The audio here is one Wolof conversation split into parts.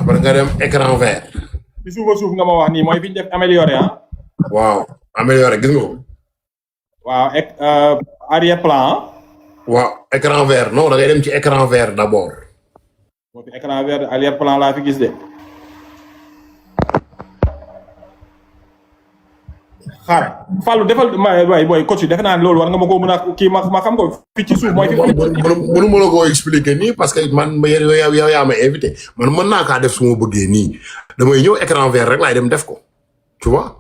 après nga dem écran vert. ci suuf nga ma wax nii mooy fi ñu def amélioré ah. waaw amélioré gis nga ko. waaw arrière plan ah. waaw écran vert non da ngay dem ci écran vert d'abord. moo fi écran vert arrière plan laa fi gis de. xaaral Fallou defal waay booy coach defe naa loolu war nga ma ko mën a kii ma xam ko fi ci suuf mooy. mënu ma la koo expliquer nii parce que man yow yaa ma invité man mën naa kaa def su ma bëggee nii damay ñëw écran vert rek laay dem def ko tu vois.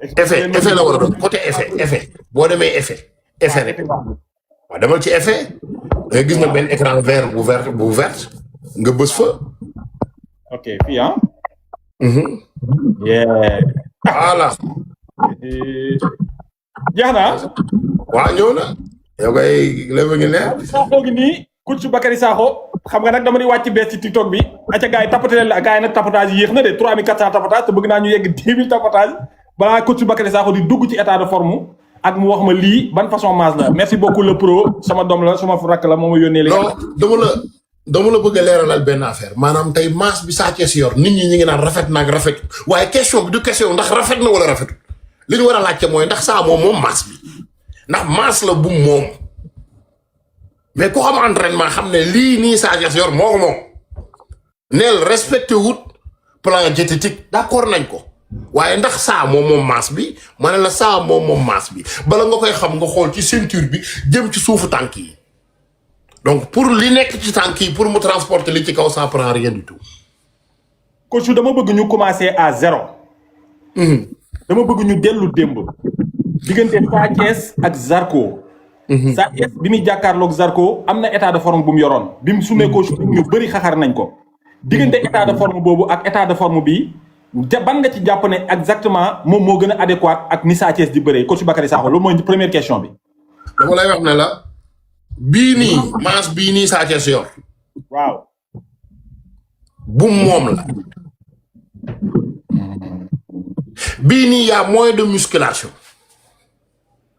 effet la war a doon côté effet boo demee effet rek waaw demal ci effet da nga gis na benn écran vert bu vert nga bës fa. ok fii ah. yeah. voilà. jeex na. waaw ñëw na. yow kay léegi ngi leer. Sakho gi nii coach Bakary Sakho xam nga nag dama di wàcc bees ci TikTok bi. acca gars yi tapoté leen la gars yi nag tapotage yi yéex na de 3400 tapotage te bëgg naa ñu yegg 10 000 tapotage balaa coach Bakary Sakho di dugg ci état de forme ak mu wax ma lii ban façon masse la merci beaucoup le pro sama doom la sama rakk la moo ma yónnee. non dama la bëgg a leeralal benn affaire maanaam tey masse bi Sa Thiès yor nit ñi ngi naan rafet na ak rafet waaye question bi du question ndax rafet na wala rafetul li ñu war a laajte mooy ndax Sa moom masse bi ndax masse la bu moom mais ku xam entraînement xam ne lii nii Sa Thiès yor moo ko moom neel respecté wut plan diététique d'accord nañ ko waaye ndax Sa moom masse bi ma ne la Sa moom masse bi bala nga koy xam nga xool ci ceinture bi jëm ci suufu tànk yi. donc pour li nekk ci tànk yi pour mu transporter li ci kaw ça prend rien du tout. coach dama bëgg ñu commencer à zéro. dama bëgg ñu dellu démb. diggante Sa Thiès ak Zarko. Sa Thiès bi muy jàkkaarloog Zarko am na état de forme bu mu yoroon bi mu sumee ko ñu bëri xaxar nañ ko. diggante état de forme boobu ak état de forme bi ban nga ci jàpp ne exactement moom moo gën a adéquat ak ni Sa Thiès di bëree coach Bakary Sakho loolu mooy première question bi. dama lay wax ne la. bii nii masse bii nii Sa Thiès yor. waaw. bu moom la. bii nii y'a moins de musculation.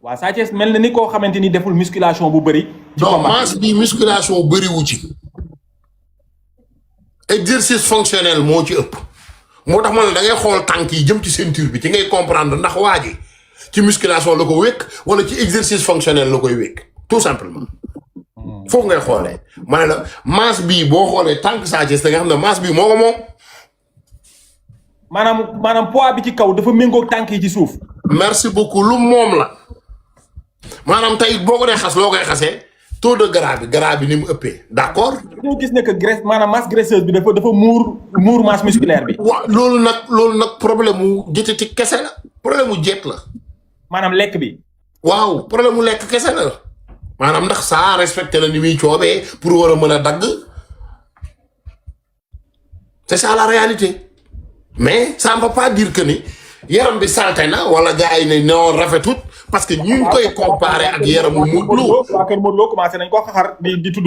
waaw Sa Thiès mel na ni koo xamante ni deful musculation bu bëri. non masse bii musculation bëriwu ci. exercice fonctionnel moo ci ëpp. moo tax man da ngay xool tànk yi jëm ci ceinture bi ci ngay comprendre ndax waa ji ci musculation la ko wékk wala ci exercice fonctionnel la koy wékk. tout simplement foofu ngay xoolee ma ne la masse bii boo xoolee tànk Sa Thiès da nga xam ne masse bii moo ko moom. maanaam poids bi ci kaw dafa méngóog tànk yi ci suuf. merci beaucoup lu moom la maanaam tey boo ko dee xas loo koy xasee taux de gras bi ni mu ëppee d'accord. dañoo gis ne que graisse maanaam masse graisseuse bi dafa muur masse musculaire bi. waaw loolu nag problème mu diététique kese la problème mu jet la. maanaam lekk bi. waaw problème mu lekk kese la. maanaam ndax Sa respecté na ni muy coobee pour war a mën a dagg c'est ça la réalité mais ça ne veut pas dire que ni yaram bi salte na wala gars yi ne non rafetut parce que ñu ngi koy comparer ak yaramu Modou Lo. waa kër Modou Lo commencé nañ ko xaxar di tudd.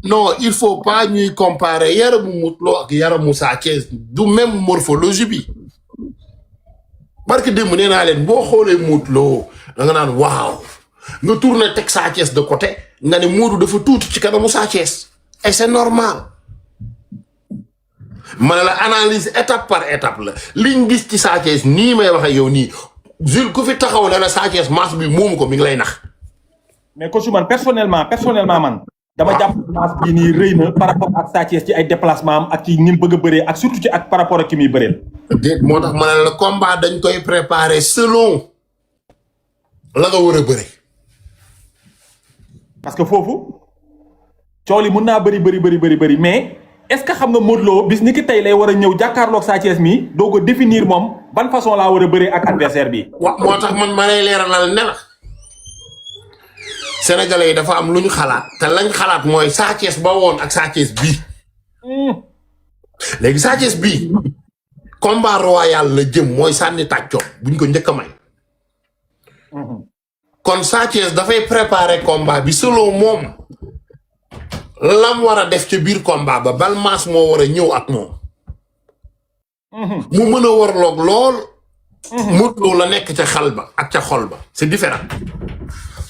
non il faut pas ñuy comparer yaramu Modou Lo ak yaramu Sa Thiès du même morphologie bi parce que démb nee naa leen boo xoolee Modou Lo da nga naan waaw. nga tourné teg Sa Thiès de côté nga ne Modou dafa tuuti ci kanamu Sa Thiès et c'est normal ma ne la analyse étape par étape la liñ gis ci Sa Thiès nii may waxe yow nii Jules ku fi taxaw ne la Sa Thiès masse bi moomu ko mi ngi lay nax. mais coach man personnellement man. dama jàpp masse bii nii rëy na par rapport ak Sa Thiès ci ay déplacement am ak ci ni mu bëgg a bëree ak surtout ci ak par rapport ak ki muy bëreel. déet moo tax ma ne la combat dañ koy préparer selon la nga war a bëre. parce que foofu coow li mën naa bëri mais est-ce que xam nga Modou Lo bis ni ki tey lay war a ñëw jàkkaarloog Sa Thiès mi doo ko définir moom ban façon laa war a bëree ak adversaire bi. waaw moo tax man ma lay leeralal ne la Sénégalais yi dafa am lu ñu xalaat te lañ xalaat mooy Sa Thiès ba woon ak Sa Thiès bii. léegi Sa Thiès bii combat royal la jëm mooy sànni tàccoom buñ ko njëkk a may. kon Sa Thiès dafay préparer combat bi selon moom lam war a def ca biir combat ba bal maas moo war a ñëw ak moom. mu mën a warloog lool. Modou Lo la nekk ca xal ba ak ca xol ba c'est différent.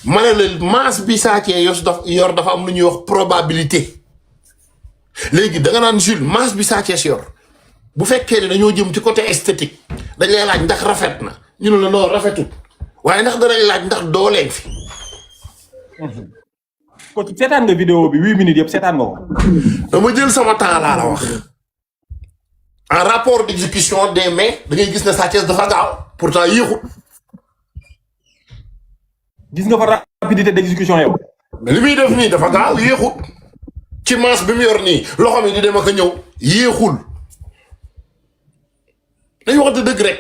ma ne la maas bi Sa Thiès yor dafa am lu ñuy wax probabilité léegi da nga naan Jules masse bi Sa Thiès yor bu fekkee ne dañoo jëm ci côté esthétique dañ lay laaj ndax rafet na ñu ne la non rafetul waaye ndax danañ laaj ndax dooleen fi. coach seetaan nga vidéo bi 8 minutes yëpp seetaan nga ko. dama jël sama temps laa la wax en rapport d'exécution des mains da ngay gis ne Sa Thiès dafa gaaw pourtant yéexut. gis nga fa rapidité d'exécution yow. mais li muy def nii dafa gaaw yéexut ci masse bi mu yor nii loxo mi di dem ak a ñëw yéexul dañu waxante dëgg rek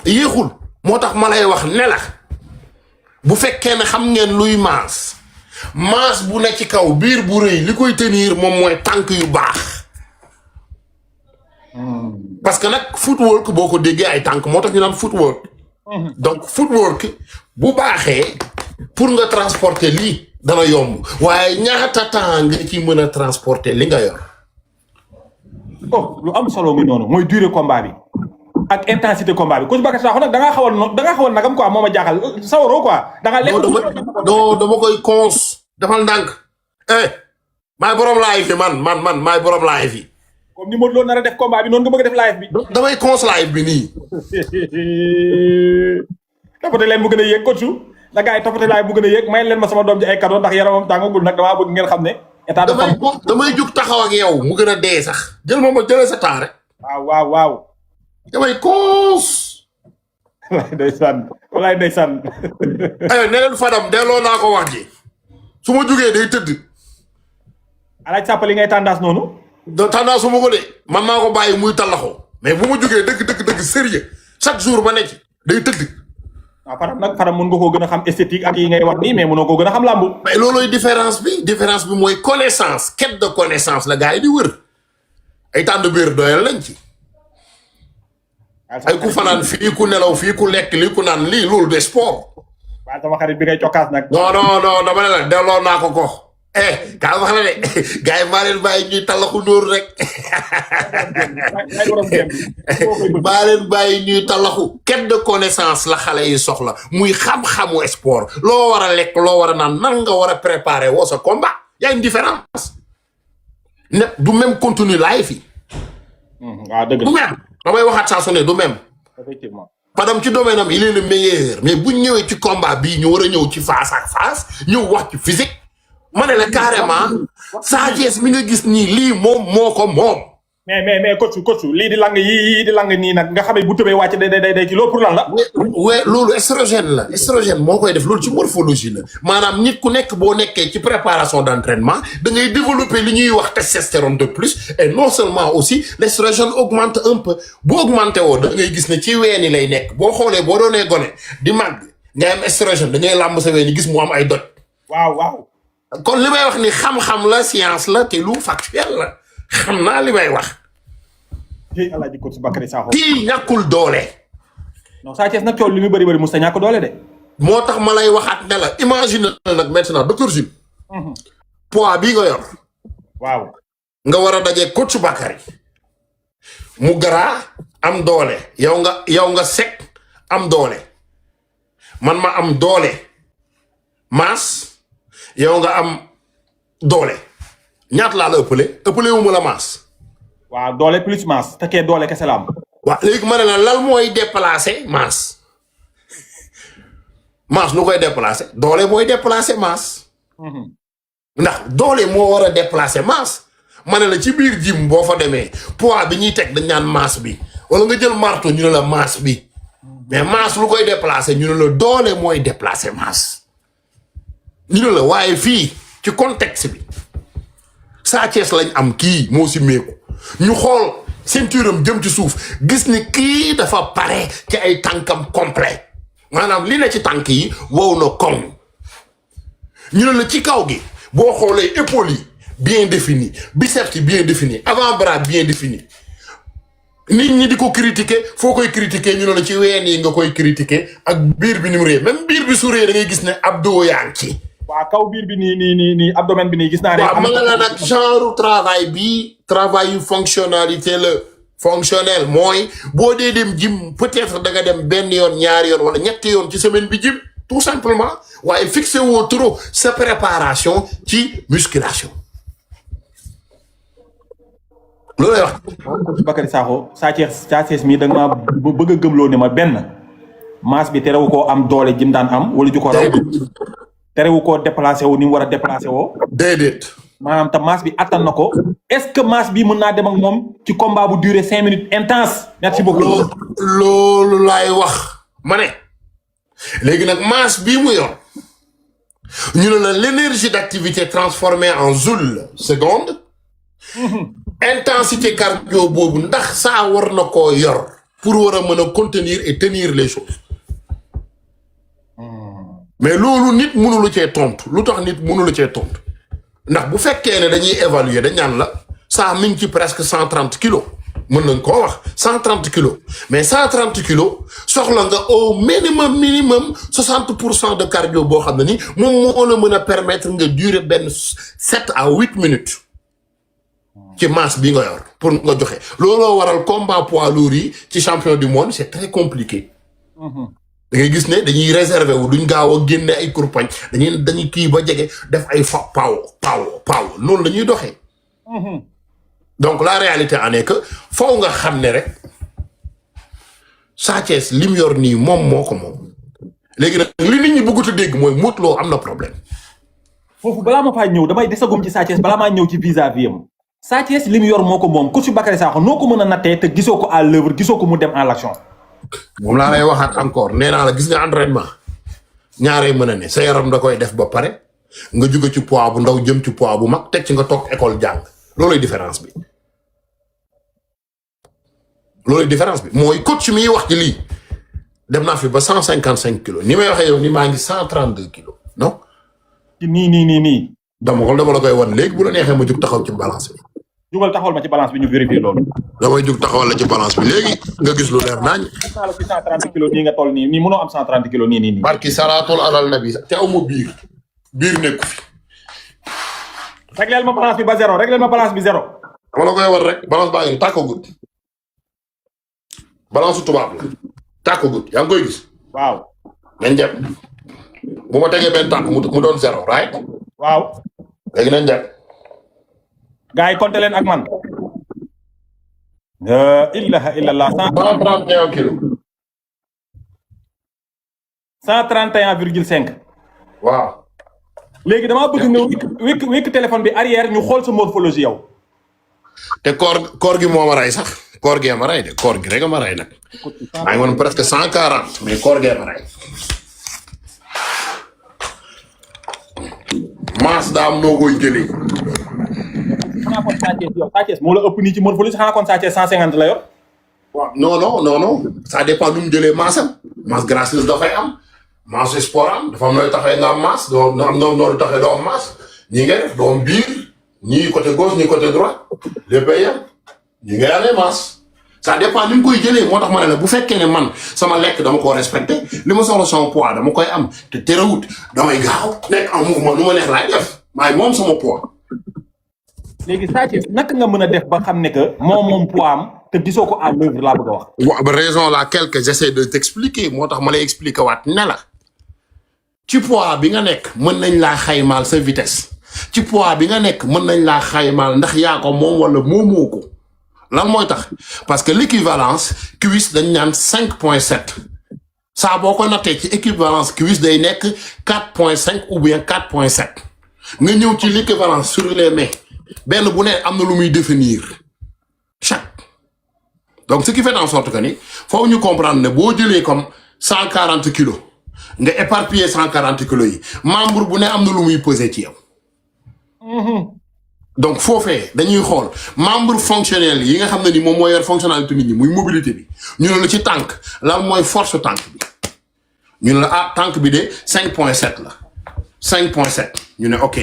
yéexul moo tax ma lay wax ne la bu fekkee ne xam ngeen luy masse bu ne ci kaw biir bu rëy li koy tenir moom mooy tànk yu baax parce que nag footwork boo ko déggee ay tànk moo tax ñu naan footwork donc footwork bu baaxee pour nga transporter lii dana yomb waaye ñaata temps nga ci mën a transporter li nga yor. oh lu am solo ngi noonu mooy durée combat bi ak intensité combat bi coach Bakary Sakho nag da ngaa xaw a nagam quoi moo ma jaaxal sawaroo quoi. da ngaa lekk dama koy cons defal ndànk. maay borom live bi man maay borom live yi. comme ni Modou Lo nar a def combat bi noonu nga bëgg a def live bi. damay cons live bi nii. toppate leen bu gën a yéeg coach la gars yi toppate laay bu gën a yéeg may leen ma sama doom ji ay cadeau ndax yaramam tàngagul nag damaa bëgg ngeen xam ne. état de forme damay jug taxaw ak yow mu gën a dee sax jël ma jëlee sa temps rek. waaw. damay cons. walaay ndeysaan. aywa ne leen Fadam delloo naa ko wax ji su ma jugee day tëdd. alaaj sàppali ngay tendance noonu. tendance su ma ko de man maa ko bàyyi muy tallaxoo mais bu ma jugee dëgg sérieux chaque jour ba nekk day tëdd. Fadam mën nga koo gën a xam esthétique ak yi ngay wax nii mais mënoo koo gën a xam làmbu. mais loolooy différence bi mooy connaissance quête de connaissance la gars yi di wër ay tànd biir doyal lañ ci. ay ku fanaan fii ku nelaw fii ku lekk lii ku naan lii loolu de sport. waaw sama xarit bi ngay cokkaas nag. non dama ne la delloo naa ko. kaa wax la de gars yi maa leen bàyyi ñuy tallaxu dóor rek. maa leen bàyyi ñuy tallaxu. quête de connaissance la xale yi soxla muy xam-xamu sport loo war a lekk loo war a naan nan nga war a préparer woo sa combat y a une différence. ne du même contenu laay fi. waaw dëgg du même. damay waxaat saa su ne du même. effectivement. Fadam ci domaine am il est le meilleur mais bu ñëwee ci combat bii ñu war a ñëw ci face à face ñëw wax ci physique ma ne la carrément Sa Thiès mi nga gis nii lii moo ko moom. mais coach lii di lang yii di lang nii nag nga xam ne bu tëbee wàcc day ci loolu pour lan la. loolu estrogène moo koy def loolu ci morphologie la maanaam nit ku nekk boo nekkee ci préparation d'entraînement da ngay développer li ñuy wax testostérone de plus et non seulement aussi l'estrogène augmente un peu bu augmenté woo da ngay gis ne ci weeni lay nekk boo xoolee boo doonee gone di màgg ngay am estrogène da ngay làmb sa weeni gis mu am ay doj. waaw. kon li may wax ni xam-xam la science la te lu factuel la xam naa li may wax. kii El Hadj Coach Bakary Sakho. kii ñàkkul doole. non Sa Thiès nag coow li muy bëri mos a ñàkk doole de. moo tax ma lay waxaat ne la imagine nag maintenant docteur Jules. poids bii nga yor. waaw. nga war a daje Coach Bakary mu garaa am doole yow nga sec am doole man ma am doole masse yow nga am doole ñaat laa la ëppale wu ma la masse. waaw doole plus masse te kee doole kese la am. waaw léegi ma ne la lan mooy déplacer masse masse lu koy déplacer doole mooy déplacer masse. ndax doole moo war a déplacer masse ma ne la ci biir gym boo fa demee poids bi ñuy teg dañ naan masse bi wala nga jël marteau ñu ne la masse bi mais masse lu koy déplacer ñu ne la doole mooy déplacer masse. ñu ne la waaye fii ci contexte bi Sa Thiès lañ am kii moo si meeku ñu xool ceinture am jëm ci suuf gis ni kii dafa pare ci ay tànkam complet maanaam li ne ci tànk yi wow na koŋ ñu ne la ci kaw gi boo xoolee épaules yi bien défini biceps yi bien défini avant-bras bien défini nit ñi di ko critiquer foo koy critiquer ñu ne la ci ween yi nga koy critiquer ak biir bi ni mu rëy même biir bi su rëy da ngay gis ne abdos yaa ngi ci. waaw kaw biir bi nii abdomen bi nii gis naa ne. waaw ma nga la nag genre travail bi travail yu fonctionnalité la fonctionnel mooy boo dee dem gym peut-être da nga dem benn yoon ñaari yoon wala ñetti yoon ci semaine bi gym tout simplement waaye fixé woo trop sa préparation ci musculation. loolay wax. Bakary Sakho Sa Thiès mii da nga maa bëgg a gëmloo ne ma benn masse bi terewu koo am doole jim daan am wala ju ko raw terewu koo déplacé wu ni mu war a déplacé woo. déedéet. maanaam te masse bi attan na ko est-ce que masse bi mën naa dem ak moom ci combat bu duré 5 minutes intense. merci beaucoup. loolu laay wax ma ne léegi nag masse bii mu yor ñu ne la l'énergie d'activité transformée en joule seconde. intensité cardio boobu ndax saa war na koo yor pour war a mën a contenir et tenir les choses. mais loolu nit mënulu cee tontu lu tax nit mënulu cee tontu ndax bu fekkee ne dañuy évaluer dañ naan la saa mi ngi ci presque 130 kilos mën nañ koo wax 130 kilos mais 130 kilos soxla nga au minimum 60% de cardio boo xam ne ni moom moo la mën a permettre nga durer benn 7 à 8 minutes ci masse bi nga yor pour nga joxe looloo waral combat poids lourd yi ci champion du monde c'est très compliqué. da ngay gis ne dañuy réserver wu duñ gaaw a génne ay kurpañ dañuy kii ba jege def ay paaw noonu la ñuy doxee. donc la réalité en est que foo nga xam ne rek Sa Thiès lim yor nii moom moo ko moom léegi nag li nit ñi bëggut a dégg mooy Modou Lo am na problème. foofu balaa ma faa ñëw damay desagum ci Sa Thiès balaa maa ñëw ci vis-à-vis am Sa Thiès lim yor moo ko moom coach Bakary Sakho noo ko mën a nattee te gisoo ko à l'œuvre gisoo ko mu dem en l'action. moom laa lay waxaat encore nee naa la gis nga entraînement ñaaree mën a ne sa yaram da koy def ba pare nga jóge ci poids bu ndaw jëm ci poids bu mag teg ci nga toog école jàng loolooy différence bi. loolooy différence bi mooy coach mi wax ci lii dem naa fi ba 155 kilos ni may waxee yow ni maa ngi 132 kilos non. nii. dama la koy wan léegi bu la neexee ma jóg taxaw ci balance bi. jugal taxawal ma ci balance bi ñu vérifier loolu. damay jóg taxawal la ci balance bi léegi nga gis lu leer nañ. gis naa la ci 130 kilos nii nga toll nii mënoo am 130 kilos nii. barki salaatul alal nabi te amu biir nekku fi. régleel ma balance bi ba zéro régleel ma balance bi zéro. dama la koy war rek balance baa ngi tàkkagut balance su tubaab la tàkkagut yaa ngi koy gis. waaw. nañ dem bu ma tegee benn tànk mu doon zéro right. waaw. léegi nañ dem. gars yi compter leen ak man. la ilaha illallah. 131 kilos. 131,5. waaw. léegi damaa bëgg nga wékk téléphone bi arrière ñu xool sa morphologie yow. te koor gi moo ma rey sax koor gee ma rey de koor gi rek a ma rey nag. maa ngi woon presque 140 mais koor gee ma rey. masse daa am noo koy jëlee. xanaa kon Sa Thiès yow Sa Thiès moo la ëpp nii ci morphologie xanaa kon Sa Thiès 150 la yor. waaw non ça dépend nu mu jëlee masse am masse gracieuse dafay am masse sport am dafa am nooy taxee nga am masse doo am noonu taxee doo am masse ñii ngay def doo am biir ñii côté gauche ñii côté droite léppay yem ñii ngay amee masse. ça dépend ni mu koy jëlee moo tax ma ne la bu fekkee ne man sama lekk dama koo respecté li ma soxla sama poids dama koy am te terewut damay gaaw nekk en mouvement nu ma neex laay def maay moom sama poids. léegi Sa Thiès naka nga mën a def ba xam ne que moom poids am te gisoo ko à l'œuvre laa bëgg a wax. waaw ba raison laquelle que j'essaie de t'expliquer moo tax ma lay expliquer waat ne la ci poids bi nga nekk mën nañ laa xaymaal sa vitesse ci poids bi nga nekk mën nañ laa xaymaal ndax yaa ko moom wala moomoo ko lan mooy tax parce que l'équivalence cuisse dañ naan 5.7 saa boo ko nattee ci équivalence cuisse day nekk 4.5 ou bien 4.7 nga ñëw ci l'équivalence sur les mains benn bu ne am na lu muy définir chaque donc ce qui fait en sorte que ni faut ñu comprendre ne boo jëlee comme 140 kilos nga éparpiller 140 kilos yi membre bu ne am na lu muy peser ci yow. donc foofee dañuy xool membre fonctionnel yi nga xam ne ni moom mooy yor fonctionnalité nit ñi muy mobilité bi ñu ne la ci tànk lan mooy force tànk bi ñu ne la tànk bi de 5.7 la 5.7 ñu ne ok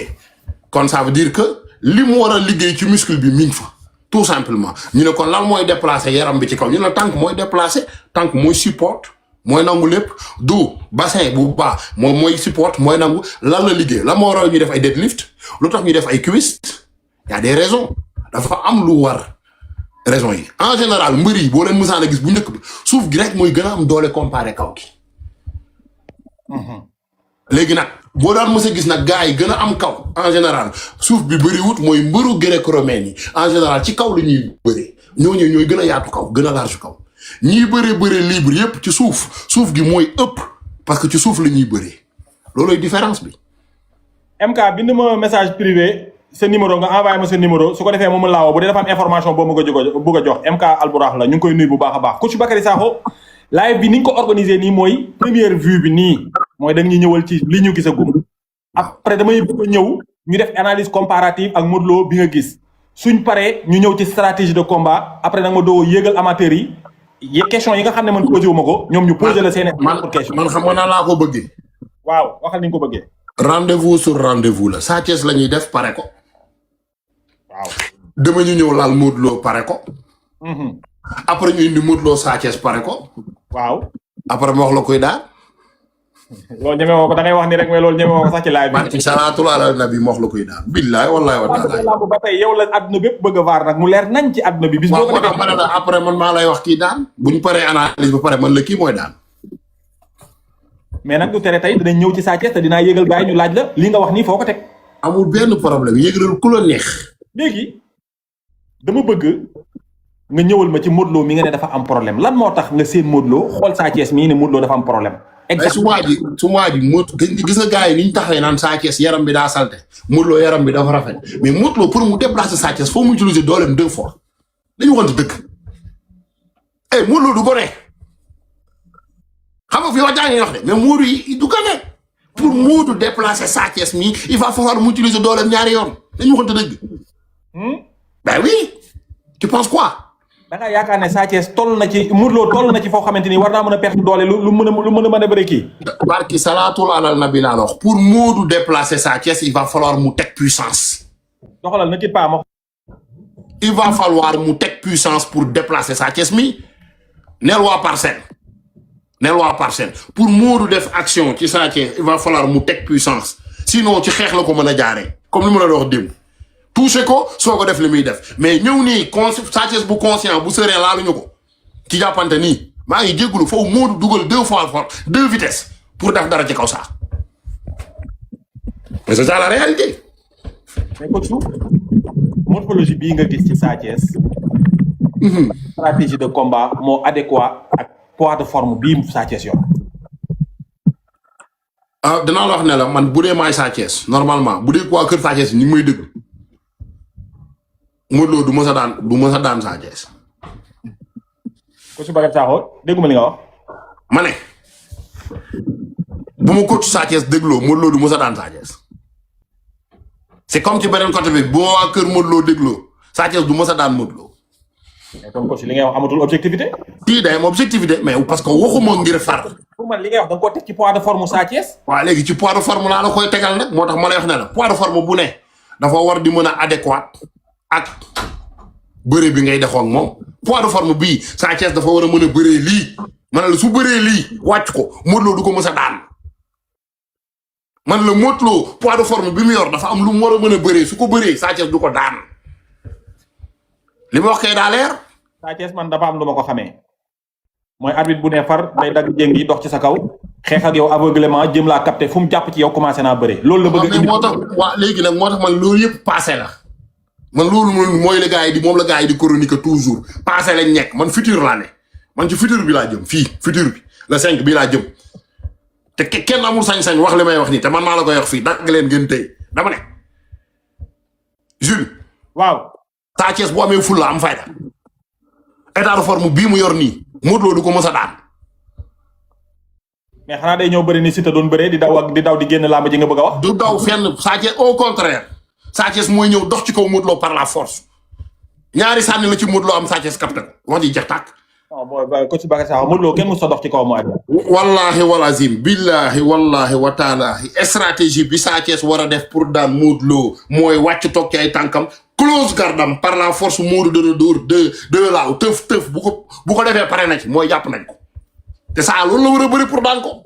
kon ça veut dire que li mu war a liggéey ci muscle bi mi ngi fa tout simplement ñu ne kon lan mooy déplacer yaram bi ci kaw ñu ne tànk mooy déplacer tànk mooy support mooy nangu lépp du bassin bu baax moom mooy support mooy nangu lan la liggéey lan moo waral ñu def ay deadlift lu tax ñu def ay cuisses y a des raisons dafa am lu war raisons yi en général mbër yi boo leen mësaan a gis bu njëkk bi suuf gi rek mooy gën a am doole comparé kaw gi. léegi nag boo daan mës a gis nag gars yi gën a am kaw en général suuf bi bëriwut mooy mbëru grec-romaine yi en général ci kaw la ñuy bëree ñooñu ñooy gën a yaatu kaw gën a large kaw ñiy bëree libre yépp ci suuf gi mooy ëpp parce que ci suuf la ñuy bëree loolooy différence bi. MK bind ma message privé sa numéro nga envoyé ma sa numéro su ko defee moom laa woo bu dee dafa am information boo ma ko bëgg a jox MK Albourakh la ñu ngi koy nuyu bu baax a baax coach Bakary Sakho live bi ni nga ko organisé nii mooy première vue bi nii mooy da nga ñëwal ci li ñu gisagum après damay bëgg a ñëw ñu def analyse comparative ak Modou Lo bi nga gis suñ paree ñu ñëw ci stratégie de combat après nag ma doo yéegal amateurs yi question yi nga xam ne man posé wu ma ko ñoom ñu posé la seen question man xam nga naa laa ko bëggee. waaw waxal ni nga ko bëggee. rendez-vous sur rendez-vous la Sa Thiès la ñuy def pare ko. waaw dama ñu ñëw laal Modou Lo pare ko. après ñu indi Modou Lo Sa Thiès pare ko. waaw. après ma wax la koy daal. loolu ñeme woo ko da ngay wax ni rek mais loolu ñeme woo ko sax ci live bi. barki salaatul ala nabi ma wax la koy daal. billaay wallaay wa taala. waaw ba tey yow la àdduna bépp bëgg a vaar nag mu leer nañ ci àdduna bi. bis boo ko defee ma ne la après man maa lay wax kii daan buñ paree analyse ba pare man la kii mooy daan. mais nag du tere tey dinañ ñëw ci Sa Thiès te dinaa yëgal gars yi ñu laaj la li nga wax nii foo ko teg. amul benn problème yëgalal ku la neex. léegi dama bëgg nga ñëwal ma ci Modou Lo mi nga ne dafa am problème lan moo tax nga seen Modou Lo xool Sa Thiès mii ne Modou Lo dafa am problème. exactement su ma ji gis nga gars yi ni ñu taxawee naan Sa Thiès yaram bi daa salte Modou Lo yaram bi dafa rafet mais Modou Lo pour mu déplacer Sa Thiès foo mu utiliser dooleem 2 fois dañu waxante dëgg. Modou Lo du ko ne xam nga fi wax jaa ngi wax de mais Modou yi du ko ne pour Modou déplacer Sa Thiès mii il va falloir mu utiliser dooleem ñaari yoon dañu waxante dëgg. Ben oui tu penses quoi. da nga yaakaar ne Sa Thiès toll na ci Modou Lo toll na ci foo xamante ni war naa mën a perte doole lu mën a bëri kii. barki salaatul alal nabi laa la wax pour Modou déplacer Sa Thiès il va falloir mu teg puissance. doxalal na ci pas ma. il va falloir mu teg puissance pour déplacer Sa Thiès mi neel waa Parcelles pour Modou def action ci Sa Thiès il va falloir mu teg puissance sinon ci xeex la ko mën a jaaree comme ni ma la wax démb. touché ko soo ko def li muy def mais ñëw nii Sa Thiès bu conscient bu serein laaluñu ko ci jàppante nii maa ngi jéggulu foofu Modou dugal 2 fois fort 2 vitesses pour def dara ci kaw saa mais c'est ça la réalité. mais coach morphologie bii nga gis ci Sa Thiès. stratégie de combat moo adéquat ak poids de forme bii Sa Thiès yor. danaa la wax ne la man bu dee maay Sa Thiès normalement bu dee waa kër Sa Thiès ñu ngi may dégg. Modou Lo du mës a daan Sa Thiès. coach Bakary Sakho dégguma li nga wax. ma ne bu ma coach Sa Thiès dégloo Modou Lo du mës a daan Sa Thiès. c'est comme ci beneen côté bi bu ma waa kër Modou Lo dégloo Sa Thiès du mës a daan Modou Lo. mais comme coach li ngay wax amatul objectivité. kii day am objectivité mais parce que waxuma ngir far. pour man li ngay wax da nga koo teg ci poids de forme Sa Thiès. waaw léegi ci poids de forme laa la koy tegal nag moo tax ma lay wax ne la poids de forme bu ne dafa war di mën a adéquat ak bëre bi ngay defoon moom poids de forme bii Sa Thiès dafa war a mën a bëree lii man la su bëree lii wàcc ko Modou Lo du ko mës a daan man la Modou Lo poids de forme bi mu yor dafa am lu mu war a mën a bëree su ko bëree Sa Thiès du ko daan li ma wax kay daa leer. Sa Thiès man dafa am lu ma ko xamee mooy arbitre bu ne far day dagg jéng yi dox ci sa kaw xeex ak yow aveuglement jëm laa capté fu mu jàpp ci yow commencé naa bëre. loolu la bëgg a indi moo tax waa léegi nag moo tax man loolu yëpp passé la. man loolu mooy la gars yi di moom la gars yi di chronique toujours passé lañ nekk man futur laa ne man ci futur bi laa jëm fii futur bi le 5 bi laa jëm te kenn amul sañ-sañ wax li may wax nii te man maa la koy wax fii dagg leen gën tey dama ne Jules. waaw. Sa Thiès bu amee fulla am fayda état de forme bii mu yor nii Modou Lo du ko mës a daan. mais xanaa day ñëw bëri ni Siteu doon bëree di daw di génn làmb ji nga bëgg a wax. du daw fenn Sa Thiès au contraire. Sa Thiès mooy ñëw dox ci kaw Modou Lo par la force ñaari sànni la ci Modou Lo am Sa Thiès capté ko wax ji jeex tàkk. non booy coach Bakary Sakho Modou Lo kenn mës a dox ci kaw mu àgg. wallahi walazim billahi wallahi wa taalahi stratégie bi Sa Thiès war a def pour daan Modou Lo mooy wàcc toog ci ay tànkam close gardam par la force Modou dana dóor de laaw tëf bu ko defee pare na ci mooy jàpp nañ ko te saa loolu la war a bëri pour daan ko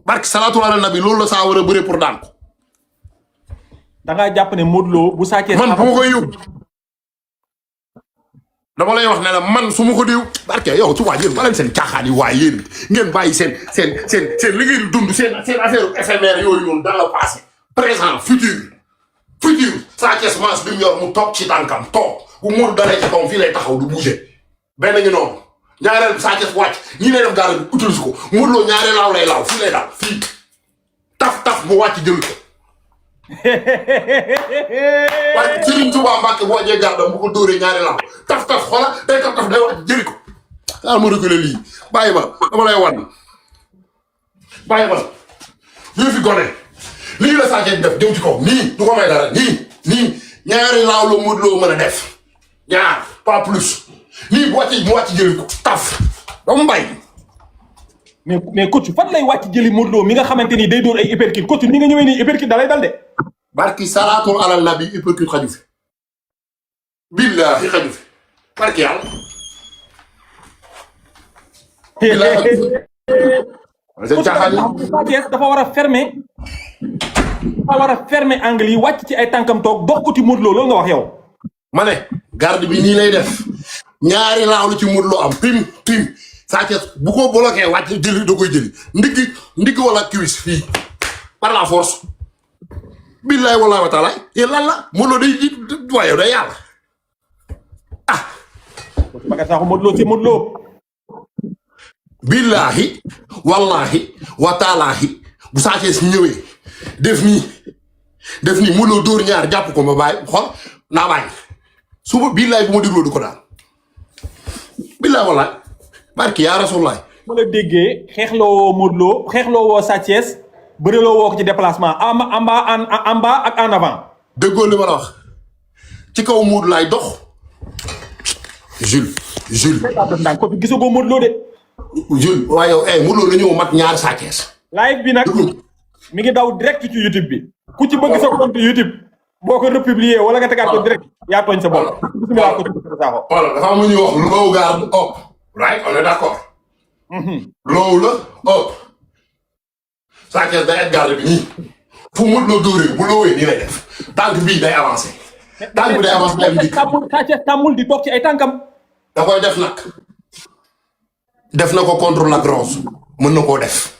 barki salaatu ala nabi loolu la saa war a bëri pour daan ko. da ngaa jàpp ne Modou Lo bu Sa Thiès man bu ma koy yóbbu dama lay wax ne la man su ma ko déew barke yow su waa yéen ba leen seen caaxaan yi waaye yéen ngeen bàyyi seen li ngeen di dund seen affaire éphémère yooyu noonu dans le passé présent futur Sa Thiès maas bi mu yor mu toog ci tànkam toog bu Modou dalee ci kawam fii lay taxaw du bouger benn ngi noonu ñaareel bi Sa Thiès wàcc ñi lay def gaara bi utilise ko Modou Lo ñaareel laaw lay laaw fii lay daal fii taf mu wàcc jël ko waaye Serigne Touba Mbacke boo jee gardam bu ko dóoree ñaari laaw taf xoola day taf day wàcc jëli ko daal ma reculer lii bàyyi ma dama lay wan bàyyi ma lii fi gone lii la Sa Thiès def jëm ci kaw nii du ko may dara nii ñaari laaw la Modou Lo mën a def ñaar pas plus nii bu wàccee mu wàcc jëli ko taf ba mu bàyyi. mais coach fan lay wàcc jëli Modou Lo mi nga xamante ni day dóor ay uppercut coach ni nga ñëwee nii uppercut da lay dal de. barki salaatul alal nabi uppercut xaju fi billahi xaju fi barki yàlla. dafa war a fermer angle yi wàcc ci ay tànkam toog dox uti Modou Lo loolu nga wax yow. ma ne garde bi nii lay def ñaari laaw lu ci Modou Lo am pim Sa Thiès bu ko bloqué wàcc jëli da koy jëli ndigg wala cuisse fii par la force billahi wallahi wa taala yéen lan la Modou Lo day ji waaye day yàlla ah. Bakar Sakho Modou Lo c'est Modou Lo. billahi wallahi wa taalaahi bu Sa Thiès ñëwee def nii Modou Lo dóor ñaar jàpp ko ma bàyyi xool naa bàyyi suba billahi bu ma dégloo du ko daal billahi wallahi barki yaa Rasulullah. ma la déggee xeexloo Modou Lo xeexloo woo Sa Thiès bëreloo woo ko ci déplacement en bas ak en avant. déggoo li ma la wax ci kaw Modou laay dox Jules. ko fi gisagoo Modou Lo de. Jules waaye yow Modou Lo la ñëw mat ñaar Sa Thiès. live bi nag mi ngi daw direct ci YouTube bi ku ci bëgg sa compte YouTube boo ko republier wala nga tegaat ko direct yaa tooñ sa bopp. bismillah ko ci Sakho. voilà dafa am lu ñuy wax low guard up. right on est d'accord. low la up. Sa Thiès day ak garde bi nii fu Modou Lo dóoree bu lowee nii lay def tànk bii day avancé. tànk bi day avancé day am dikk. Sa Thiès tàmmul di toog ci ay tànkam. da koy def nag. def na ko contre la grosse mën na koo def.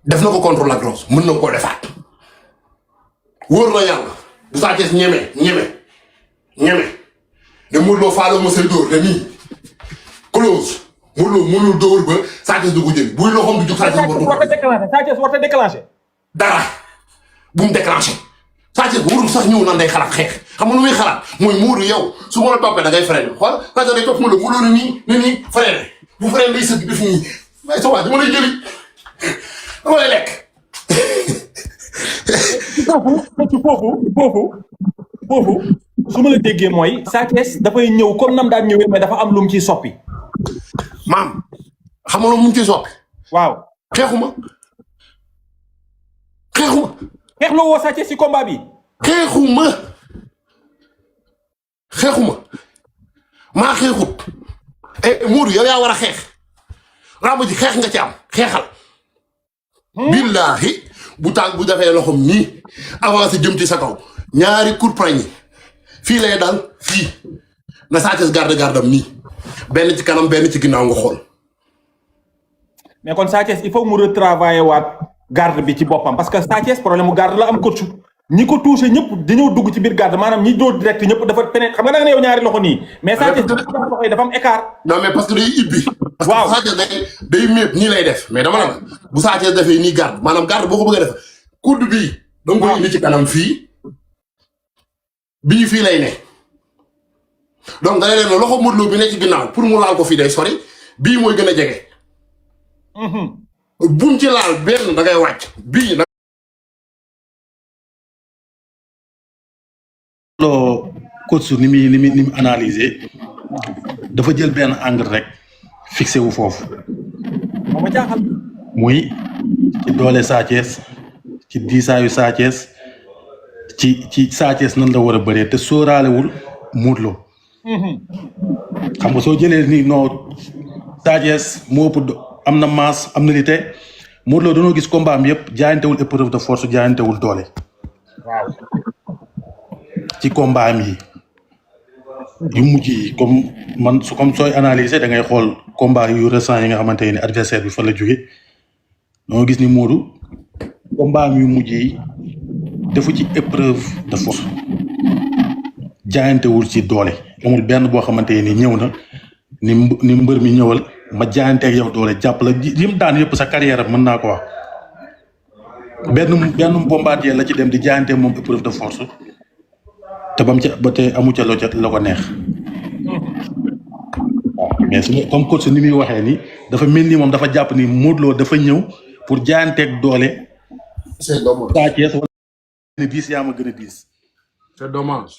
def na ko contre la grosse mën na koo defaat. wóor na yàlla bu Sa Thiès ñeme ne Modou Lo faalo ma say dóor te nii close Modou Lo mënul dóor ba Sa Thiès du ko jël buy loxoom du jóg Sa Thiès Sa Thiès war a déclenché dara bu mu déclenché Sa Thiès warul sax ñëw nan day xalaat xeex xam nga lu muy xalaat mooy Modou yow su ma la toppee da ngay freiné xool Sa Thiès day topp Modou Lo nii freiné bu freiné day sëgg def nii waaye sa waa dama lay jëli dama lay lekk. foofu su ma la déggee mooy Sa Thiès dafay ñëw comme nam daan ñëwee mais dafa am lu mu ciy soppi. maam xam nga lu mu ciy soppi. waaw xeexuma. xeexloo woo Sa Thiès ci combat bi. xeexuma maa xeexut. Modou yow yaa war a xeex. làmb ji xeex nga ci am xeexal. billahi bu tànk bu defee loxom nii avancé jëm ci sa kaw ñaari coup de poing fii lay dal fii na Sa Thiès gardam nii benn ci kanam benn ci ginnaaw nga xool. mais kon Sa Thiès il faut mu retravailler waat garde bi ci boppam parce que Sa Thiès problème mu garde la am coach ñi ko touché ñëpp dañoo dugg ci biir garde maanaam ñi doo direct ñëpp dafa pénétrer xam nga da nga ne yow ñaari loxo nii. mais Sa Thiès loxo yi dafa am écart. non mais parce que day ibbi. waaw parce que Sa Thiès day mépp nii lay def mais dama la bu Sa Thiès defee nii garde maanaam garde boo ko bëggee def coude bii. da nga koy indi ci kanam fii bii fii lay ne. donc da ngay leen loxo Modou Lo bi ne ci ginnaaw pour mu laal ko fii day sori bii mooy gën a jege. buñ ci laal benn da ngay wàcc bii. loo coach ni muy analyser dafa jël benn angle rek fixé wu foofu. moom a jaaxal. muy ci doole Sa Thiès ci diisaayu Sa Thiès ci Sa Thiès nan la war a bëree te sóoraalewul Modou Lo. xam nga soo jëlee ni non Sa Thiès moo ëpp am na masse am na li te Modou Lo dañoo gis combat am yëpp jaayantewul épreuve de force jaayantewul doole. waaw. ci combat am yi yu mujj yi comme sooy analyser da ngay xool combat yu récent yi nga xamante ne adversaire bi fa la jóge doo gis ni Modou combat yu mujj yi defu ci épreuve de force jaayantewul ci doole amul benn boo xamante ni ñëw na ni mbër mi ñëwal ma jaayanteeg yow doole jàpp la lim daan yëpp sa carrière mën naa ko wax benn bombardier la ci dem di jaayante moom épreuve de force te bam ca ba te amu ca la ko neex waaw mais su comme coach ni muy waxee ni dafa mel ni moom dafa jàpp ni Modou Lo dafa ñëw pour jaayanteeg doole. c'est dommage. Sa Thiès wala ne diis yaa ma gën a diis. c'est dommage.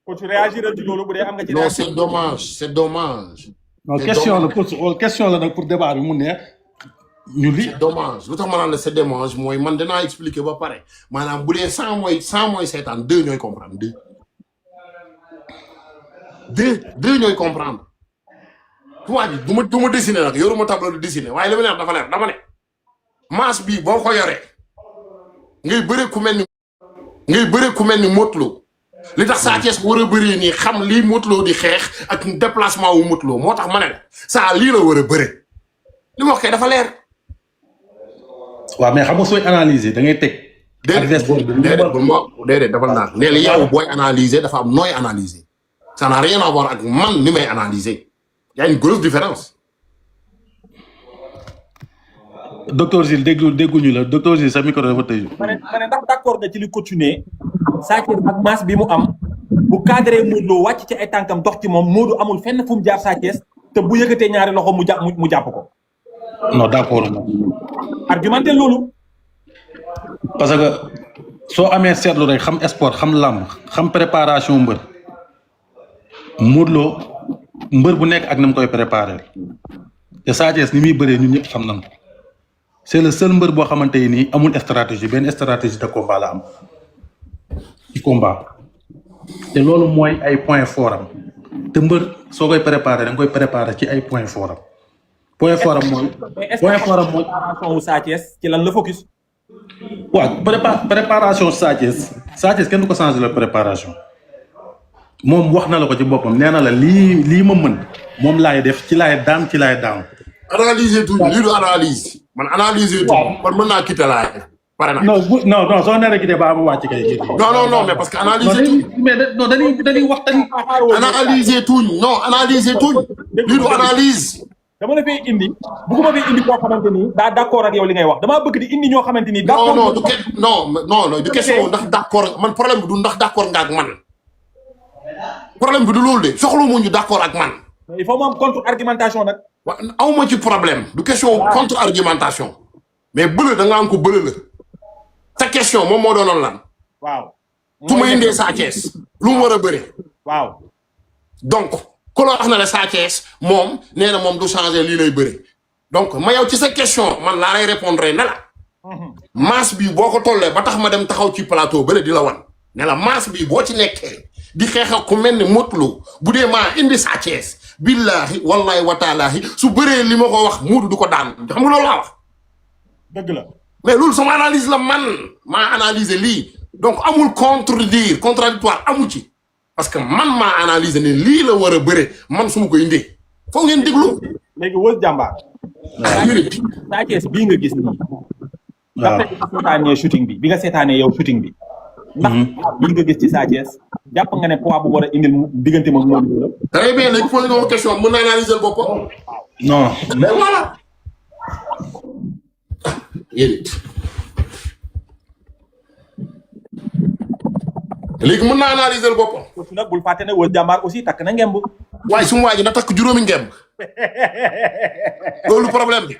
coach réagir ci loolu bu dee am nga ci. non c'est dommage c'est dommage. non question la coach question la nag pour débat bi mu neex ñu li. c'est dommage lu tax ma naan la c'est dommage mooy man danaa expliquer ba pare maanaam bu dee 100 mooy seetaan 2 ñooy comprendre 2 ñooy comprendre. tubaab ji du ma dessiner nag yoruma tableau de dessiner waaye li ma neex dafa leer dama ne masse bii boo ko yoree ngay bëre ku mel ni Modou Lo li tax Sa Thiès war a bëree nii xam lii Modou Lo di xeex ak déplacement wu Modou Lo moo tax ma ne la saa lii la war a bëre li ma wax kay dafa leer. waaw mais xam nga sooy analyser da ngay teg. déedéet dafa naan nee na yow booy analyser dafa am nooy analyser ça n'a rien à voir ak man ni may analyser y a une grosse différence. docteur Gilles dégguñu la docteur Gilles sa micro dafa tëju. ma ne ndax d'accord nga ci li continuer Sa Thiès ak masse bi mu am bu cadré Modou Lo wàcc ci ay tànkam dox ci moom Modou amul fenn fu mu jaar Sa Thiès te bu yëkkatee ñaari loxo mu jàpp ko. non d'accord moom. argumenté loolu. parce que soo amee seetlu rek xam sport xam làmb xam préparation mbër Modou Lo mbër bu nekk ak na mu koy préparer te Sa Thiès ni muy bëree ñun ñëpp xam nañ ko c'est le seul mbër boo xamante ni amul stratégie benn stratégie de combat la am ci combat te loolu mooy ay point fort am te mbër soo koy préparer da nga koy préparer ci ay point fort am point fort am mooy. préparation wu Sa Thiès ci lan la focus. waaw préparation Sa Thiès kenn du ko changer la préparation moom wax na la ko ci boppam nee na la lii ma mën moom laay def ci laay daan. analyser tout lii du analyse man analyser tout man mën naa quitter laay pare na. non soo nee quitté ba ma wàcc kay. non mais parce que analyser tout. mais non dañuy wax dañuy. analyser tout non analyser tout lii du analyse. dama la fay indi bëgguma fay indi koo xamante ni daa d'accord ak yow li ngay wax damaa bëgg di indi ñoo xamante ni. d'accord non du question ndax d'accord man problème bi du ndax d'accord nga ak man problème bi du loolu de soxla mu ñu d'accord ak man. il faut mu am contre argumentation nag. waaw awma ci problème du question contre argumentation mais bële da nga am ko bële la sa question moom moo doonoon lan. waaw. su ma indee Sa Thiès lu mu war a bëre. waaw. donc. ku la wax na ne Sa Thiès moom nee na moom du changer lii lay bëri donc ma yow ci sa question man laa lay répondre ne la masse bi boo ko tollee ba tax ma dem taxaw ci plateau bële di la wan ne la masse bi boo ci nekkee di xeex ku mel ni Modou Lo bu dee maa indi Sa Thiès billaahi wallaahi wataalaahi su bëree li ma ko wax Modou du ko daan xam nga loolu laa wax. dëgg la mais loolu sama analyse la man maa analyser lii donc amul contradictoire amu ci. parce que man maa analyser ne lii la war a bëre man su ma koy indee foog ngeen déglu. léegi wës jàmbaar. Sa Thiès bii nga gis nii. waaw nga seetaanee shooting bi nga seetaanee yow shooting bi. ndax bii nga gis ci Sa Thiès jàpp nga ne poids bu war a indil diggante ma Modou Lo. très bien léegi posé nga ma question mën na analyser boppam. non mais voilà. léegi mën naa analyser boppam. aussi nag bul fàtte ne wës jàmbaar aussi takk na ngemb. waaye su ma waa ji na takk juróomi ngemb loolu problème bi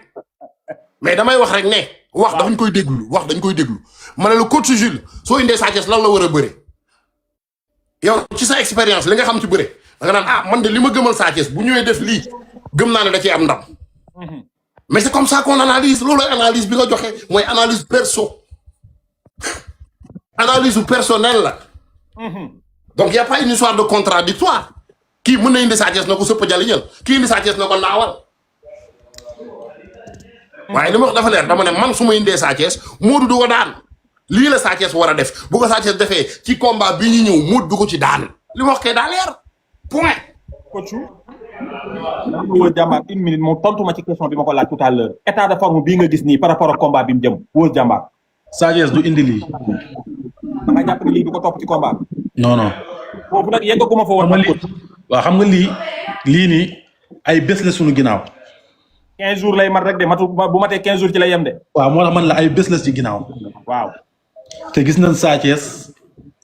mais damay wax rek ne. wax dañ koy déglu ma ne la coach Jules soo indee Sa Thiès lan la war a bëre. yow ci sa expérience li nga xam ci bëre da nga naan man de li ma gëmal Sa Thiès bu ñëwee def lii gëm naa ne da ciy am ndam. mais c'est comme ça qu'on analyse loolu analyse bi nga joxe mooy analyse analyse personnelle la. donc y a pas une histoire de contradictoire kii mën na indi Sa Thiès na ko sëpp jaliñal kii indi Sa Thiès na ko naawal waaye li ma wax dafa leer dama ne man su ma indee Sa Thiès Modou du ko daan lii la Sa Thiès war a def bu ko Sa Thiès defee ci combat bi ñu ñëw Modou du ko ci daan li ma wax kay daa leer point coach dama Weur Diambar une minute moom tontu ma ci question bi ma ko laaj tout à l'heure état de forme bii nga gis nii par rapport ak combat bi mu jëm Weur Diambar. Sa Thiès du indi lii. da nga jàpp ne lii du ko topp ci combat bi. non non. foofu nag yeggaguma fa woon man coach. waaw xam nga lii nii ay bés la suñu ginnaaw. 15 jours lay mat rek de matu bu matee 15 jours ci lay yem de. waaw moo tax man la ay bés la ci ginnaaw. waaw. te gis nañ Sa Thiès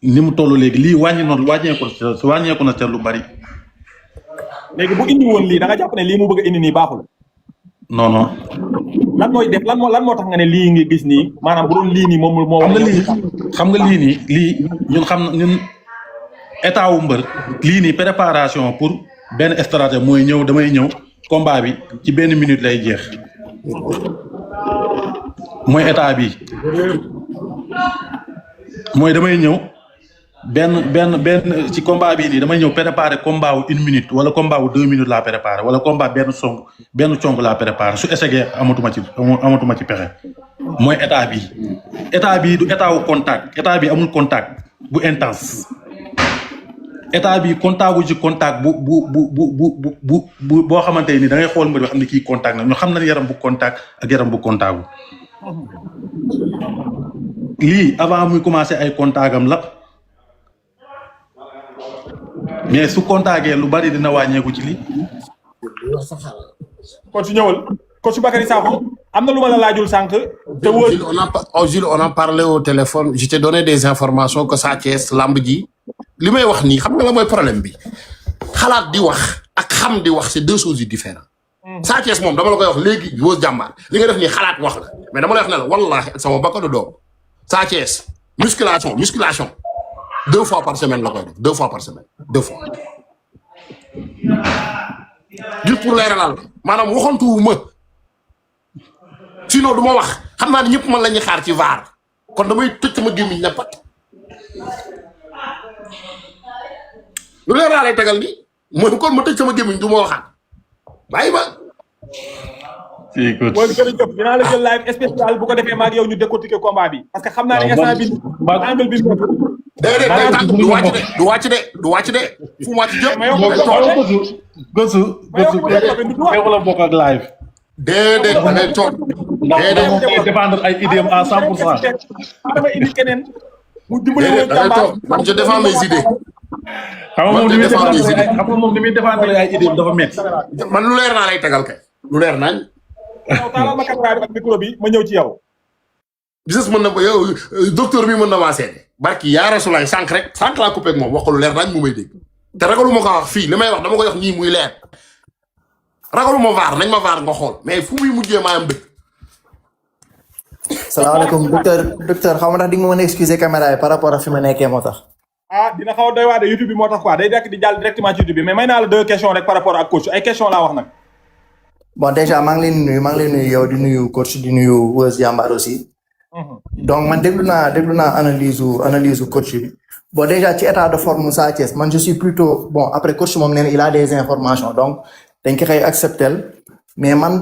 ni mu toll léegi lii wàññeeku na te lu bari. léegi bu indi woon lii da nga jàpp ne lii mu bëgg a indi nii baaxul. non non. lan mooy def lan moo tax nga ne lii nga gis nii maanaam bu doon lii nii moom moo. xam nga lii nii lii ñun état wu mbër lii nii préparation pour benn stratégie mooy damay ñëw combat bi ci benn minute lay jeex mooy état bi mooy damay ñëw benn ci combat bi nii damay ñëw préparer combat wu 1 minute wala combat wu 2 minutes laa préparer wala combat benn cong laa préparer su échecgee amatuma ci pexe mooy état bi du état wu contact état bi amul contact bu intense état bi contact wu ci contact bu boo xamante ni da ngay xool mbir bi xam ne kii contact na ñu xam nañ yaram bu contact ak yaram bu contact wu lii avant muy commencé ay contact am la mais su contactee lu bari dina wàññeeku ci lii. kon su ñëwal kon su Bakary Sakho am na lu ma la laajul sànq. te Jules on a parlé au téléphone je t'ai donné des informations que Sa Thiès lamb ji li may wax nii xam nga la mooy problème bi xalaat di wax ak xam di wax c'est deux choses différentes. Sa Thiès moom dama la koy wax léegi Weur Diambar li nga def nii xalaat wax la mais dama lay wax ne la wallaahi ak sama bakkanu doom Sa Thiès musculation 2 fois par semaine la koy def 2 fois par semaine 2 fois. juste pour leeralal maanaam waxantuwu ma sinon du ma wax xam naa ne ñëpp man la ñuy xaar ci vaar kon damay tëj sama gémmiñ na pat lu leer laa lay tegal ni mooy kon ma tëj sama gémmiñ du ma waxaat bàyyi ma. mooy jërëjëf dinaa la jël live spécial bu ko defee maag yow ñu décortiquer combat bi parce que xam naa ne instant bi angle bi déedéet du wàcc de fu mu wàcc jëm. Gosu la bokk ak live. déedéet da ngay toog. déedéet moom day défendre ay idées à 100%. dama indi keneen. mu dimbali déedéet da ngay toog man je défends mes idées. xam nga moom ni muy défendre ay idées dafa métti. man lu leer naa lay tegal kay. lu leer nañ. waaw taalal ma caméra bi ak micro bi ma ñëw ci yow. business mën na ba yow docteur bi mën na maa seede barki yaa Rasulaay sànq laa coupé ak moom wax ko lu leer nañ mu may dégg te ragalu ma ko wax fii li may wax dama koy wax nii muy leer ragalu ma vaar nañ ma vaar nga xool mais fu muy mujjee maayam dëkk. salaamaaleykum docteur xam nga ndax di nga ma mën a excuser caméra yi par rapport ak fi ma nekkee moo tax. dina xaw a doy waa de YouTube bi moo tax quoi day dekk di jàll directement ci YouTube bi mais may naa la 2 questions rek par rapport ak coach ay questions laa wax nag. bon déjà maa ngi leen di nuyu yow di nuyu coach di nuyu Weur Diambar aussi. donc man déglu naa analyse coach bi bon déjà ci état de forme Sa Thiès man je suis plutôt bon après coach moom nee na il a des informations donc dañ ko xëy accepter mais man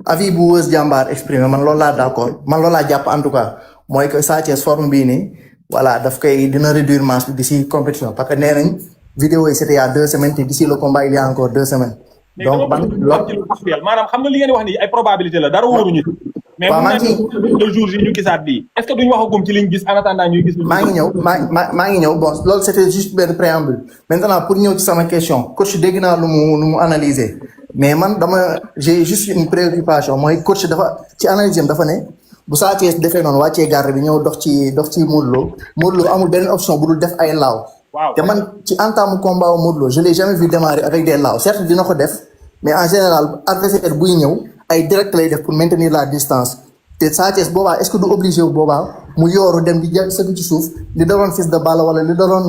avis bu Weur Diambar exprimé man loolu laa d'accord man loolu laa jàpp en tout cas mooy que Sa Thiès forme bii nii voilà daf koy dina réduire masse bi d'ici compétition parce que nee nañ vidéo yi c'était il y a 2 semaines te d'ici le combat il y a encore 2 semaines. donc man maanaam xam nga li ngeen di wax nii ay probabilité la dara wóoruñu. mais waaw maa ngi le jour yi ñu gisaat bii est-ce que duñ waxagum ci liñ gis en attendant ñuy gis. maa ngi ñëw bon loolu c'était juste benn préambule maintenant pour ñëw ci sama question coach dégg naa lu mu analyser mais man j'ai juste une préoccupation mooy coach dafa ci analyse am dafa ne bu Sa Thiès defee noonu wàccee garde bi ñëw dox ci Modou Lo amul benn option bu dul def ay laaw. te man ci entame combat wu Modou Lo je l'ai jamais vu démarrer avec des laaw certes dina ko def mais en général adversaire buy ñëw. ay direct lay def pour maintenir la distance te Sa Thiès boobaa est-ce que du obligé wu boobaa mu yooru dem di sëgg ci suuf li daloon Fils de Balla wala li daloon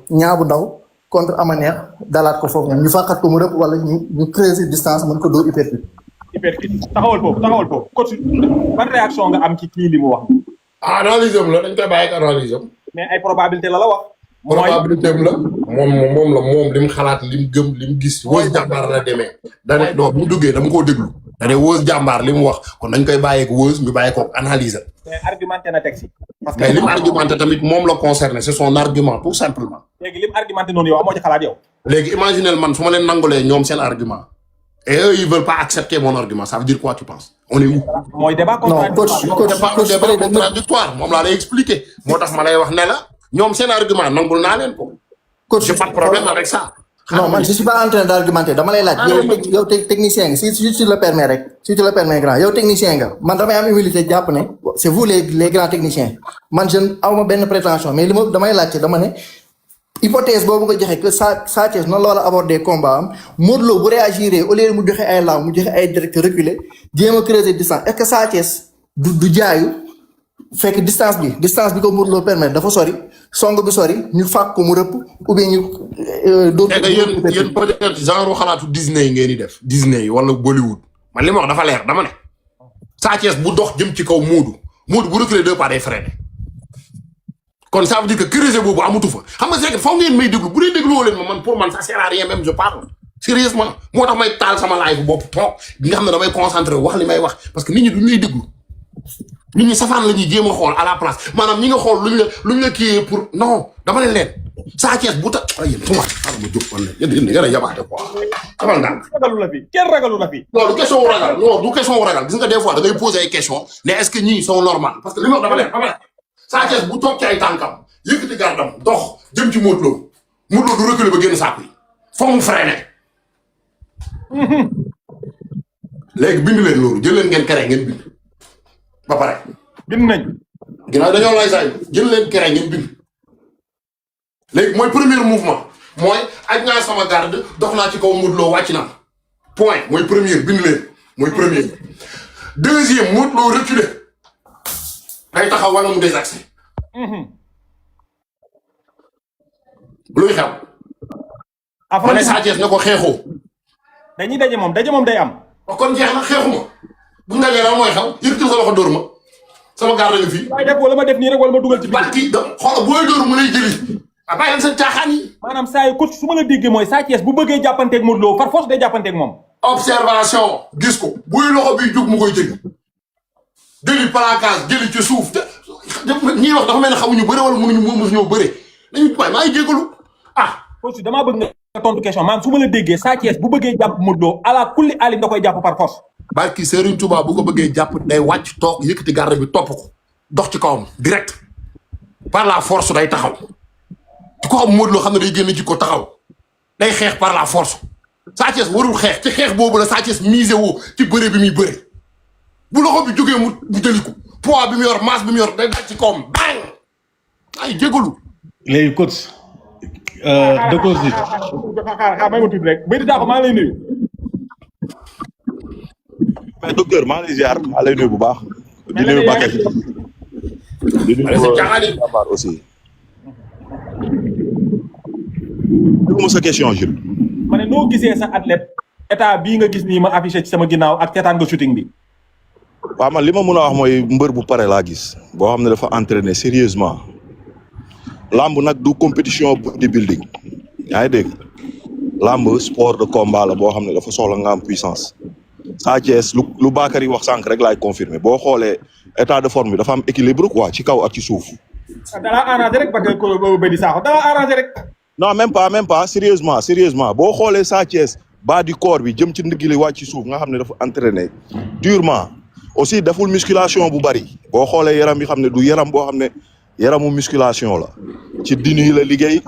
ñaabu ndaw contre Amaneex dalaat ko foofu ñu fàqat ko mu rëpp wala ñu creuser distance mën ko dóor hypercute. taxawal foofu coach ban réaction nga am ci kii li mu wax. analyse am la dañ koy bàyyi ak analyse am. mais ay probabilité la wax. probabilité am la moom li mu xalaat li mu gëm li mu gis Weur Diambar la demee. dane non bu mu duggee dama koo déglu. dane Weur Diambar li mu wax kon dañ koy bàyyeeg Weur ñu bàyyi ko analyser. mais argumenté na teg si. parce que li mu argumenté tamit moom la concerné c'est son argument tout simplement. léegi lim argumenté noonu yow amoo ci xalaat yow. léegi imaginez man su ma leen nangulee ñoom seen argument et eux ils veulent pas accepter mon argument ça veut dire quoi tu penses on est où. mooy débat non coach c'est pas un débat contradictoire moom laa lay expliquer moo tax ma lay wax ne la ñoom seen argument nangul naa leen ko. coach j'ai pas de problème avec ça. non man je suis pas en train d'argumenter dama lay laaj yow technicien nga si tu le permets rek si tu le permets grand yow technicien nga man damay am humilité jàpp ne c'est vous les grands techniciens man je awma benn prétention mais li ma damay laajte dama ne hypothèse boobu nga joxe que Sa Thiès noonu la war a aborder combat am Modou Lo bu réagir au lieu mu joxe ay law mu joxe ay direct reculé jéem a creuser distance est-ce que Sa Thiès du jaayu fekk distance bi ko Modou Lo permettre dafa sori song bi sori ñu fàq ko mu rëpp ou bien ñu dóor ko yéen peut-être genre xalaatu Disney ngeen di def Disney wala Bollywood man li ma wax dafa leer dama ne Sa Thiès bu dox jëm ci kaw Modou bu reculer 2 pas day freiné kon ça veut dire que creuser boobu amatu fa xam nga c'est que foog ngeen may déglu bu dee dégluwoo leen ma man pour man ça sert à rien même je parle sérieusement moo tax may taal sama live bopp toog bi nga xam ne damay concentré wax li may wax parce que nit ñi duñ lay déglu nit ñi safaan la ñuy jéem a xool à la place maanaam ñi nga xool luñ la kii pour non dama leen Sa Thiès bu ta ay yéen tuma xaaral ma jóg man leen yéen a yabaate quoi xamal ndànk ragalu la fi kenn ragalu la fi. non du question wu ragal non du question wu ragal gis nga des fois da ngay poser ay questions mais est-ce que ñii sont normales parce que li ma wax dama leen Sa Thiès bu toog ci ay tànkam yëkkati gardam dox jëm ci Modou Lo du reculer ba génn saako yi foog mu freiné léegi bind leen loolu jël leen ngeen kere ngeen bind ba pare. bind nañ. ginnaaw dañoo lay saay jël leen kere ngeen bind léegi mooy premier mouvement mooy aj naa sama garde dox naa ci kaw Modou Lo wàcc naa point mooy premier bind leen mooy premier deuxième Modou Lo reculer day taxaw wala mu désaxé luy xew. ma ne Sa Thiès ne ko xeexoo. dañuy daje moom day am. kon jeex na xeexuma bu ñu dajee lan mooy xew yëkkati sa loxo dóor ma sama garde nga fii. waaye def wala ma def nii rek wala ma dugal ci biir. barki da xoolal booy dóor mu lay jëli. bàyyi leen seen caaxaan yi. maanaam saa yu coach su ma la déggee mooy Sa Thiès bu bëggee jàppanteeg Modou Lo par force day jàppanteeg moom. observation gis ko buy loxo bi jug mu koy jëli. jëli placage jëli ci suuf te ñiy wax dafa mel ne xamuñu bëre wala mënuñu ñoo bëre dañuy bàyyi maa ngi jégalu coach damaa bëgg nga tontu question maanaam su ma la déggee Sa Thiès bu bëggee jàpp Modou Lo ala kulli aali da koy jàpp par force. barki Serigne Touba bu ko bëggee jàpp day wàcc toog yëkkati garde bi topp ko dox ci kawam direct par la force day taxaw ko xam Modou Lo xam ne day génn ci ko taxaw day xeex par la force Sa Thiès warul xeex ci xeex boobu la Sa Thiès misé woo ci bëre bi muy bëre bu loxo bi jógee mu jëli ko poids bi mu yor masse bi mu yor day daj ci kawam bang ay jégalu. léegi coach docteur Zik. xaaral may ma tudd rek Bédi Daaxo maa ngi lay nuyu. mais docteur maa ngi lay ziar maa lay nuyu bu baax. di nuyu Bakel. di nuyu Jambar aussi. déglu sa question Jules. ma ne noo gisee sa athlète état bii nga gis nii ma affiché ci sama ginnaaw ak seetaan nga shooting bi. waaw man li ma mën a wax mooy mbër bu pare laa gis boo xam ne dafa entraîner sérieusement lamb nag du compétition bodybuilding yaa ngi dégg lamb sport de combat la boo xam ne dafa soxla nga am puissance Sa Thiès lu Bakary wax sànq rek laay confirmer boo xoolee état de forme bi dafa am équilibre quoi ci kaw ak ci suuf. dala arrangé rek ba ko Bédi Sakho dala arrangé rek. non même pas sérieusement boo xoolee Sa Thiès bas du corps bi jëm ci ndigg li wàcc ci suuf nga xam ne dafa entraîner durement. aussi deful musculation bu bari boo xoolee yaram bi xam ne du yaram boo xam ne yaramu musculation la ci dinu yi la liggéey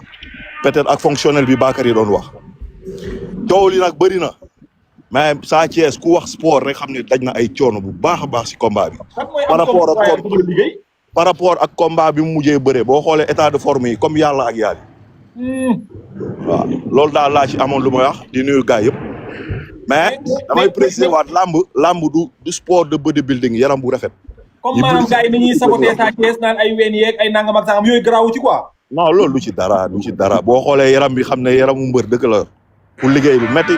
peut-être ak fonctionnel bi Bakary yi doon wax coow li nag bëri na mais Sa Thiès ku wax sport rek xam ne daj na ay coono bu baax a baax si combat bi par rapport ak combat bi mu mujjee bëree boo xoolee état de forme yi comme yàlla ak yàlla waaw loolu daal laa ci amoon lu may wax di nuyu gars yëpp mais damay préciser waat lamb du sport de bodybuilding yaram bu rafet. comme maanaam gars yi ni ñuy saboté Sa Thiès naan ay ween yeeg ay nangam ak sangam yooyu garaawu ci quoi. non loolu du ci dara boo xoolee yaram bi xam ne yaramu mbër dëgg la pour liggéey lu métti.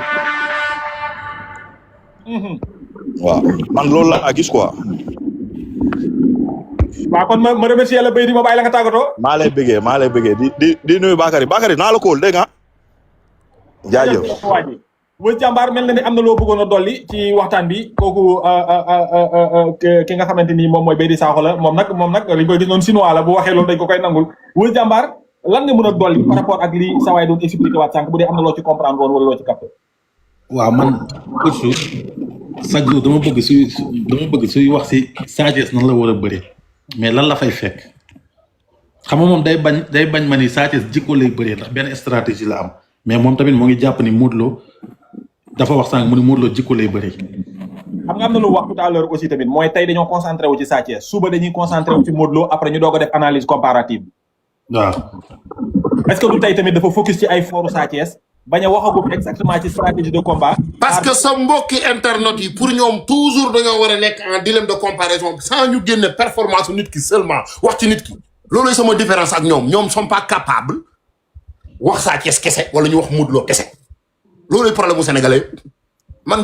waaw man loolu laa gis quoi. waaw kon ma remercier la Béy di ma bàyyi la nga tàggatoo. maa lay bëggee di nuyu Bakary naa la kóol dégg nga. jaajëf. Weuz Diambar mel na ni am na loo bëggoon a dolli ci waxtaan bi kooku ki nga xamante ni moom mooy Bédi Sakho la moom nag dañ koy gis noonu chinois la bu waxee loolu dañ ko koy nangul Weuz Diambar lan nga mën a dolli par rapport ak li sa waay doon expliqué waat sànq bu dee am na loo ci comprendre woon wala loo ci capté. waaw man coach chaque jour dama bëgg suy wax si Sa Thiès nan la war a bëri mais lan la fay fekk xam nga moom day bañ ma ni Sa Thiès jikko lay bëree ndax benn stratégie la am mais moom tamit moo ngi jàpp ni Modou Lo dafa wax sànq mu ni Modou Lo jikko lay bëree. xam nga am na lu wax tout à l'heure aussi tamit mooy tey dañoo concentré wu ci Sa Thiès suba dañuy concentré wu ci Modou Lo après ñu doog a def analyse comparative. waaw. est-ce que du tey tamit dafa focus ci ay fooru Sa Thiès bañ a waxagum exactement ci stratégie de combat. parce que sa mbokki internet yi pour ñoom toujours dañoo war a nekk en dilemme de comparaison sans ñu génne performance nit ki seulement wax ci nit ki. loolu sama différence ak ñoom sont pas capable wax Sa Thiès kese wala ñu wax Modou Lo kese loolu problème mu sénégalais man